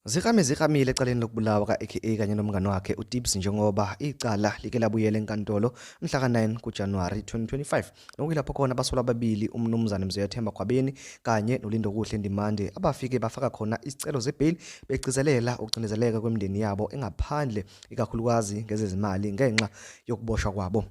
Ziklame ziklamile ecaleni lokubulawa ka-AKA kanye nomngani wakhe uTibz njengoba icala like labuyela enkantolo mhla ka-9 kuJanuwari 2025, nokuyilapho khona abasolwa ababili uMnumzane Mzeyethemba Gwabeni kanye noLindokuhle Ndimande abafike bafaka khona isicelo zebheyili begcizelela ukucindezeleka kwemindeni yabo engaphandle, ikakhulukazi ngezezimali, ngenxa yokuboshwa kwabo.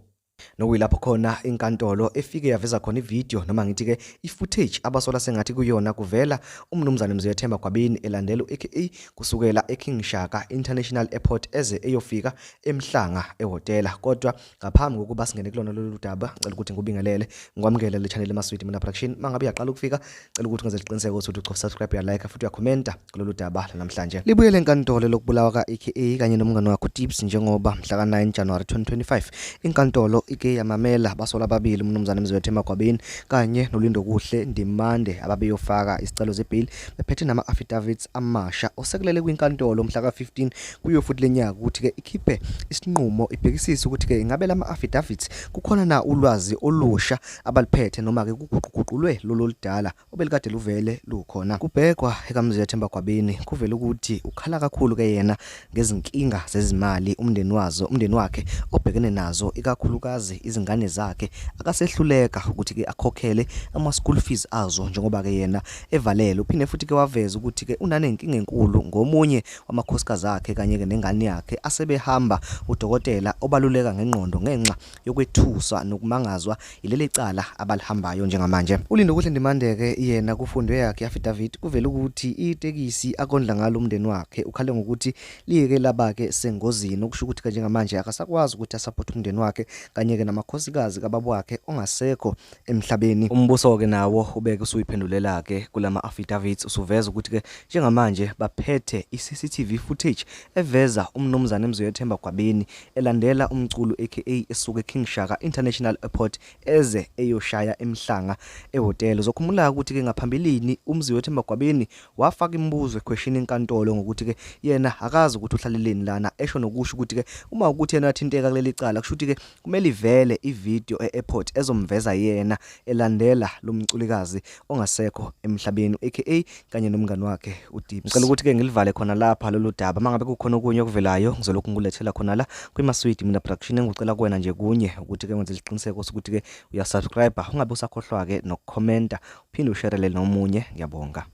Nokuyilapho khona inkantolo efike yaveza khona ividiyo, noma ngithi-ke i-footage, abasola sengathi kuyona kuvela uMnumzane Mzeyethemba Gwabini elandela u-AKA kusukela eKing Shaka International Airport eze eyofika eMhlanga ehhotela. Kodwa ngaphambi kokuba singene kulona lolu daba, ngicela ukuthi ngikubingelele, ngikwamukele le channel eMaswidi Mina Production. Mangabe uyaqala ukufika, cela ukuthi ungenze isiqiniseko ukuthi ucofa subscribe, uyalike futhi uyakhomenta kulolu daba lanamhlanje. Libuyele enkantolo lokubulawa ka-AKA kanye nomngane wakhe uTibz njengoba mhla ka-9 January 2025 inkantolo ike yamamela abasolwa ababili, uMnumzane Mziwethemba Gwabini kanye noLindokuhle Ndimande, ababeyofaka isicelo zebheyili bephethe nama-affidavits amasha, osekulele kwinkantolo mhla ka-15 kuyo futhi lenyaka ukuthi-ke ikhiphe isinqumo, ibhekisise ukuthi-ke ingabe lama-affidavits kukhona na ulwazi olusha abaluphethe noma-ke kuguquguqulwe lolu oludala obelikade luvele lukhona. Kubhekwa ekaMziyethemba Gwabini, kuvele ukuthi ukhala kakhulu ke yena ngezinkinga zezimali umndeni wazo umndeni wakhe obhekene nazo, ikakhulukazi izingane zakhe akasehluleka ukuthi ke akhokhele ama school fees azo njengoba ke yena evalelwe. Uphinde futhi ke waveza ukuthi ke unanenkinga enkulu ngomunye wamakhosikazi akhe kanye ke nengane yakhe asebehamba udokotela obaluleka ngengqondo ngenxa yokwethuswa nokumangazwa yileli cala abalihambayo njengamanje. ULindokuhle Ndimande-ke yena kufundwe yakhe i-affidavit, kuvele ukuthi itekisi akondla ngalo umndeni wakhe ukhale ngokuthi liyeke laba-ke sengozini, okusho ukuthi-ke njengamanje akasakwazi ukuthi asaphothe umndeni wakhe kanye-ke namakhosikazi kababa wakhe ongasekho emhlabeni. Umbuso-ke nawo ubeke usuyiphendulela-ke kulama affidavits, usuveza ukuthi-ke njengamanje baphethe i-CCTV footage eveza uMnumzane Mzweyethemba Gwabini elandela umculu aka esuka eKing Shaka International Airport eze eyoshaya eMhlanga ehhotela. Uzokhumbula ukuthi-ke ngaphambilini uMziwethemba Gwabini wafaka imibuzo ekhweshini enkantolo ngokuthi-ke yena akazi ukuthi uhlaleleni lana, esho nokusho ukuthi-ke uma ukuthi yena uyathinteka kuleli cala, kusho ukuthi-ke kumele ivele ividiyo e-airport ezomveza yena elandela lo mculikazi ongasekho emhlabeni u-AKA kanye nomngani wakhe uTibz. Ngicela ukuthi-ke ngilivale khona lapha lolu daba. Uma ngabe kukhona okunye okuvelayo, ngizolokhu ngilethela khona la kwiMaswidi Mina Production. Engikucela kuwena nje kunye, ukuthi-ke wenze isiqiniseko sokuthi-ke uyasubscribe, ungabe usakhohlwa-ke nokukhomenta, uphinde usherele nomunye. Ngiyabonga.